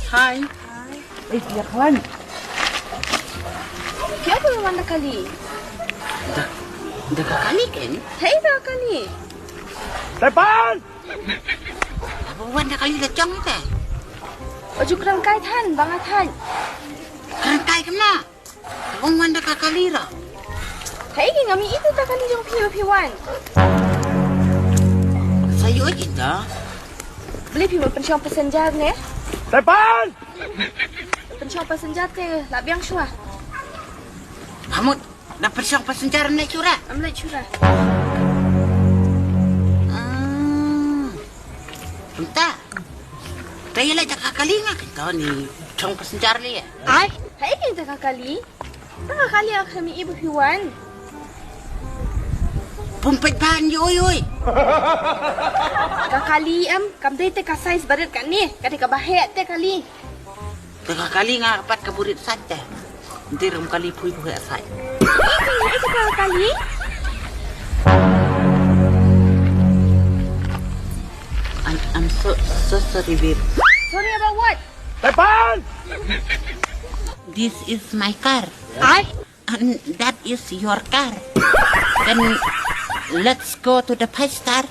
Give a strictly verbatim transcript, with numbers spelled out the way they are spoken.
Hi. Hi. Eh, phi ïa khlaiñ. Phi ïa khlaiñ wan da kali. Da, da ka kali ken? Hei, da kali. Tepan! Ba wan da kali la jong te. Oju kren kai than, ba nga than. Kren kai kemna? Ong wan da ka kali ra. Hei, ki ngam i itu ta kali jong phi, phi wan. Sa yu oi kita. Beli phi ma pynshong passenger ne? Tepan! Pynshong passenger te la biang shwa. Hamut, da pynshong passenger ne chura. Am le chura. Hmm. Entah. Tayo la jaka kali nga kento ni chong passenger li ya. Ai, hai kin jaka kali. Taka kali ak kami ibu hiwan. Pumpet ban yo oi oi. Ka kali em, kam dei te ka size barit ka ni, ka dei ka bahek te kali. Taka kali nga pat ka burit sat te. Ndir rum kali pui pui sat. Itu ka kali. I'm, I'm so, so sorry, babe. Sorry about what? Tepan! This is my car. Ai? And that is your car. Then let's go to the five star.